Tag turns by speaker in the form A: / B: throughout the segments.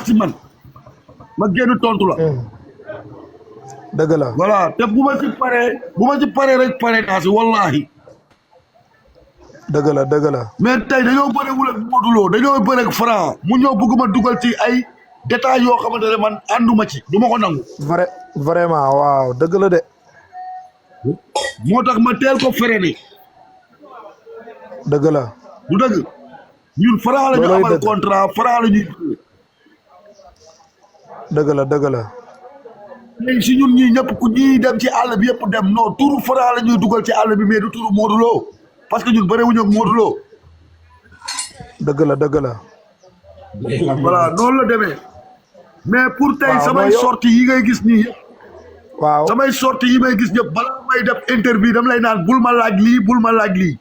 A: wax ci man ma génn tontu la.
B: dëgg la
A: voilà te bu ma ci paree rek pare naa si wallahi.
B: dëgg la dëgg la.
A: mais tey dañoo bëriwul ak Modou Lo dañoo bëri ak Franc mu ñëw bëgg ma dugal ci ay détails yoo xamante ne man ànduma ci du ma ko nangu.
B: vraiment waaw dëgg la de.
A: moo tax ma teel ko freiné.
B: dëgg la.
A: du dëgg ñun Franc la ñu amal contrat Franc la ñuy.
B: dëgg la dëgg la.
A: léegi si ñun ñii ñëpp ku ñuy dem ci àll bi yëpp dem non turu Franc la ñuy dugal ci àll bi mais du turu Modou Lo parce que ñun bëriwuñu ak Modou Lo.
B: dëgg la dëgg la.
A: voilà noonu la demee. mais pour tey samay sorti yi ngay gis nii.
B: waaw
A: samay sorti yi may gis ñëpp bala may def interview dama lay naan bul ma laaj lii bul ma laaj lii.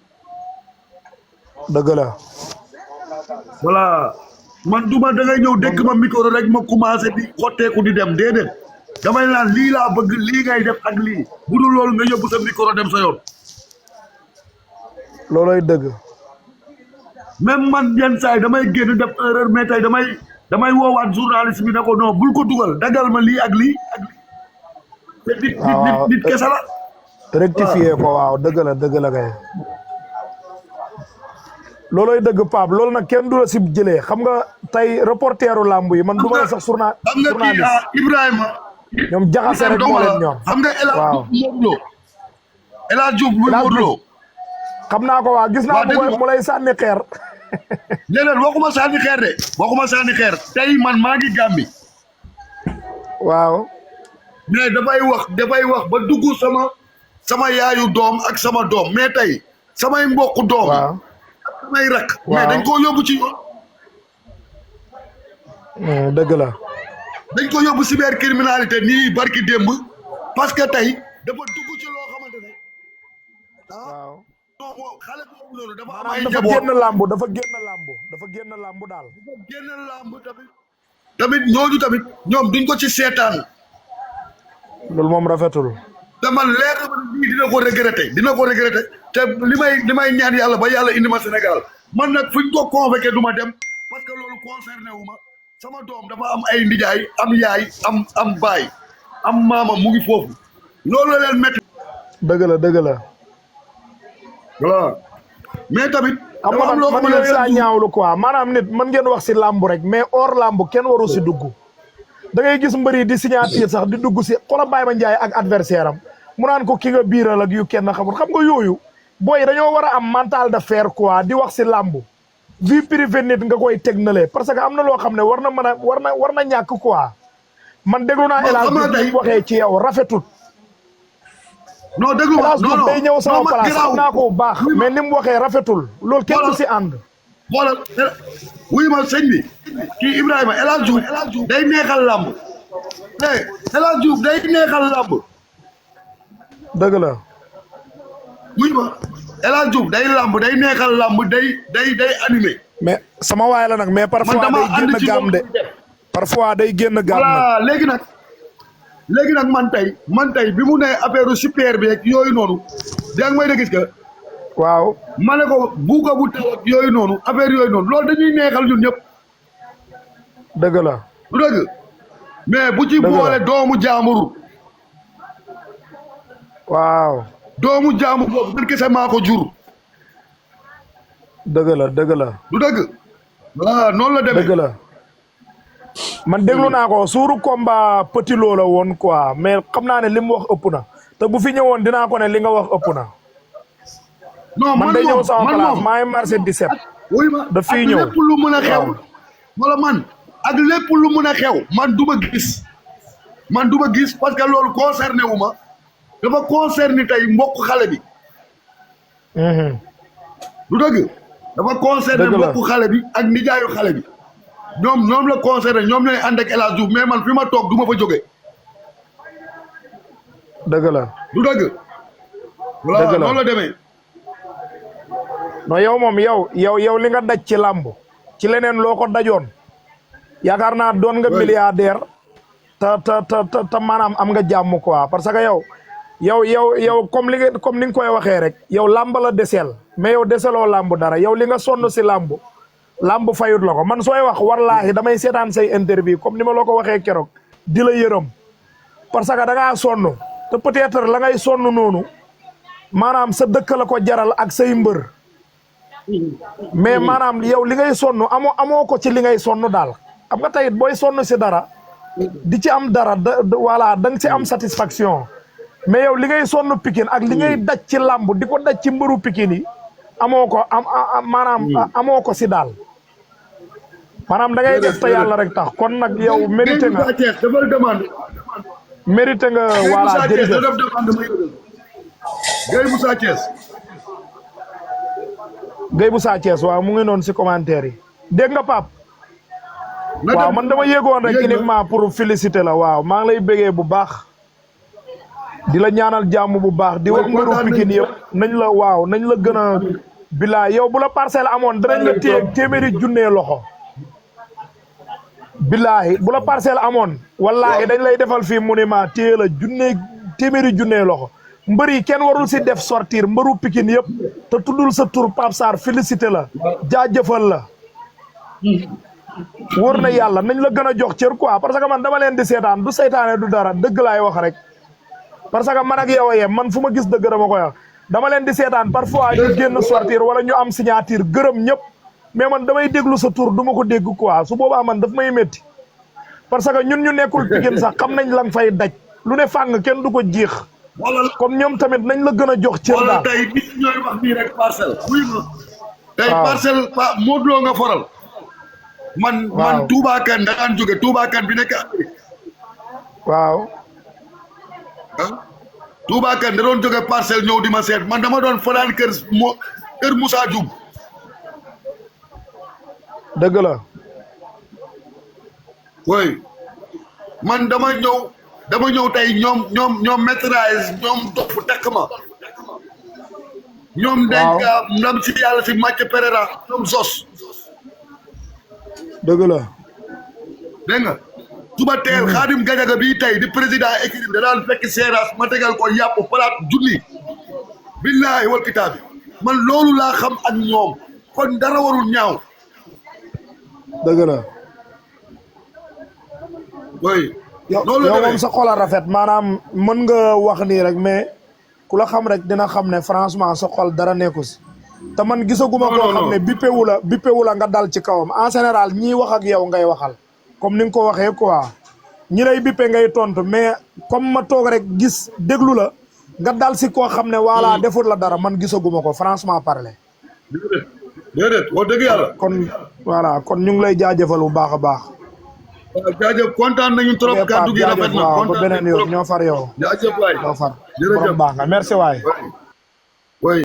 B: dëgg la.
A: voilà man duma da ngay ñëw dëkk ma micro rek ma commencé di xotteeku di dem déedéet damay naan lii laa bëgg lii ngay def ak lii bu dul loolu nga yóbbu sa micro dem sa yoon.
B: looloy dëgg.
A: même man yenn saa yi damay génn def erreur mais tey damay woowaat journaliste bi ne ko non bul ko dugal dagal ma lii ak lii ak lii. te nit kese la.
B: rectifier ko waaw dëgg la kay. looloy dëgg Pape loolu nag kenn du la si jëlee xam nga tey reporteru làmb yi man du ma sax journaliste
A: Ibrahima
B: ñoom jaxase rek moo leen ñor.
A: xam nga El Hadj Diouf Modou Lo
B: xam naa ko waa gis naa mu lay sànni xeer.
A: léeg-léeg waxuma sànni xeer de waxuma sànni xeer tey man maa ngi Gàmbi.
B: waaw.
A: mais dafay wax ba dugg sama yaayu doom ak sama doom mais tey samay mbokku doom.
B: waaw
A: ak samay rak. mais dañ koo yóbbu ci yoon.
B: dëgg la.
A: dañ ko yóbbu cybercriminalité nii barki démb parce que tey dafa dugg ci loo xamante ne.
B: waaw.
A: non xale boobu noonu dafa am ay
B: dafa
A: njaboot
B: génn làmb daal. dafa génn
A: làmb tamit ñooñu tamit ñoom duñ ko ci seetaan.
B: loolu moom rafetul.
A: te man leer na ma lii dina ko regretté te li may ñaan yàlla ba yàlla indi ma Sénégal man nag fuñ ko convoqué du ma dem parce que loolu concerné wu ma sama doom dafa am ay ndijaay am yaay am baay am maama mu ngi foofu loolu la leen métti.
B: dëgg la.
A: voilà mais tamit.
B: am nga man yooyu laa ñaawlu quoi maanaam nit mën ngeen wax si làmb rek mais hors làmb kenn waru si dugg. da ngay gis mbëri di signature sax di dugg si xoolal Baye Mandiaye ak adversaire am mu naan ko ki nga biiral ak yu kenn xamul xam nga yooyu booy dañoo war a am mental de fer quoi di wax si làmb vie privée nit nga koy teg na le parce que am na loo xam ne war na ñàkk quoi man déglu naa El Hadj Diouf waxee ci yow rafetut.
A: non déglu ma non
B: day ñëw sama place xam naa ko bu baax mais ni mu waxee rafetul loolu kenn du si ànd.
A: xoolal wuy ma sëñ bi kii Ibrahima El Hadj Diouf day neexal làmb El Hadj Diouf day neexal làmb.
B: dëgg la.
A: wuy ma El Hadj Diouf day làmb day neexal làmb day animé.
B: mais sama waay la nag mais parfois day génn gaam de. parfois day génn gaam nag.
A: voilà léegi nag man tey bi mu ne affaire super bi ak yooyu noonu yaa ngi may gis nga.
B: waaw.
A: ma ne ko buuga bu taw ak yooyu noonu affaire yooyu noonu loolu dañuy neexal ñun ñëpp.
B: dëgg la.
A: du dëgg mais bu ci boole doomu jaambur.
B: waaw.
A: doomu jaambur boobu man kese maa ko jur.
B: dëgg la.
A: du dëgg. voilà noonu la demee
B: dëgg la. man déglu naa ko suuru combat Petit Lo la woon quoi mais xam naa ne li mu wax ëpp na te bu fi ñëwoon dinaa ko ne li nga wax ëpp na.
A: non man
B: day ñëw sama place maa ngi marché 17.
A: wuy ma
B: da fii ñëw
A: ak lépp lu mën a xew. wala man ak lépp lu mën a xew. man du ma gis parce que loolu concerné wu ma dafa concerné tey mbokk xale bi. du dëgg. dafa concerné mbokk xale bi ak nijaayu xale bi. ñoom la concerné ñoom lay ànd ak El Hadj Diouf mais man fi ma toog du ma fa jóge.
B: dëgg la.
A: du dëgg. voilà noonu la demee.
B: non yow moom yow li nga daj ci làmb ci leneen loo ko dajoon yaakaar naa doon nga milliardaire te maanaam am nga jàmm quoi parce que yow comme ni nga koy waxee rek yow làmb la deseel mais yow deseloo làmb dara yow li nga sonn si làmb lamb fayut la ko man sooy wax wallaahi damay seetaan say interview comme ni ma la ko waxee keroog di la yërëm parce que da ngaa sonn te peut-être la ngay sonn noonu maanaam sa dëkk la ko jaral ak say mbër mais maanaam yow li ngay sonn amoo ko ci li ngay sonn daal xam nga tayit booy sonn si dara di ci am dara voilà da nga ci am satisfaction mais yow li ngay sonn Pikine ak li ngay daj ci làmb di ko daj ci mbëru Pikine yi amoo ko maanaam amoo ko si daal maanaam da ngay def te yàlla rek tax kon nag yow mérité nga mérité nga voilà jërëjëf Guèye bu Sa Thiès waaw mu ngi noonu si commentaire yi dégg nga Pape waaw man dama yéegoon rek uniquement pour féliciter la waaw maa ngi lay bégee bu baax di la ñaanal jàmm bu baax di wax mbëru Pikine yëpp nañ la waaw nañ la gën a bilaay yow bu la parcelle amoon danañ la téye téeméeri junnee loxo billaahi bu la parcelle amoon wallaahi dañ lay defal fii monument téye la téeméeri junnee loxo mbër yi kenn warul si def sortir mbëru Pikine yëpp te tuddul sa tur Pape Sarr félicité la jaajëfal la wóor na yàlla nañ la gën a jox cër quoi parce que man dama leen di seetaan du seytaane du dara dëgg laay wax rek parce que man ak yow a yem man fu ma gis dëgg dama koy wax dama leen di seetaan parfois ñu génn sortir wala ñu am signature gërëm ñëpp mais man damay déglu sa tur du ma ko dégg quoi su boobaa man daf may métti parce que ñun ñu nekkul Pikine sax xam nañ la nga fay daj lu ne fàng kenn du ko jiix comme ñoom tamit nañ la gën a jox cër daal
A: tey nit ñooy wax nii rek parcelle wuy ma tey parcelle Modou Lo nga foral man Touba Kane da daan jóge Touba Kane bi nekk Amérique
B: waaw
A: Touba Kane da doon jóge parcelle ñëw di ma seet man dama doon fanaan kër Moussa Dioum
B: dëgg la
A: oui man dama ñëw tey ñoom maîtrise ñoom topp takk ma ñoom denk ndam si yàlla si Mathieu Pereira ñoom sos
B: dëgg la
A: dégg nga suba teel Khadim Gadiaga bii tey di président équipe da daan fekk seeraas ma tegal ko yàpp palaat junni billaahi wal kitaabi man loolu laa xam ak ñoom kon dara warul ñaaw
B: dëgg la
A: oui
B: yow moom sa xol a rafet maanaam mën nga wax nii rek mais ku la xam rek dina xam ne franchement sa xol dara nekku si te man gisaguma koo xam ne bippewu la nga dal ci kawam en général ñii wax ak yow ngay waxal comme ni nga ko waxee quoi ñi lay bippe ngay tontu mais comme ma toog rek gis déglu la nga dal si koo xam ne voilà defut la dara man gisaguma ko franchement parler
A: déedéet wax dëgg yàlla
B: kon voilà kon ñu ngi lay jaajëfal bu baax a baax
A: jaajëf kontaan nañu trop kàddu gi rafet na
B: waaw ba beneen yoon ñoo far yow
A: jaajëf waay
B: ñoo far borom baax nga merci waay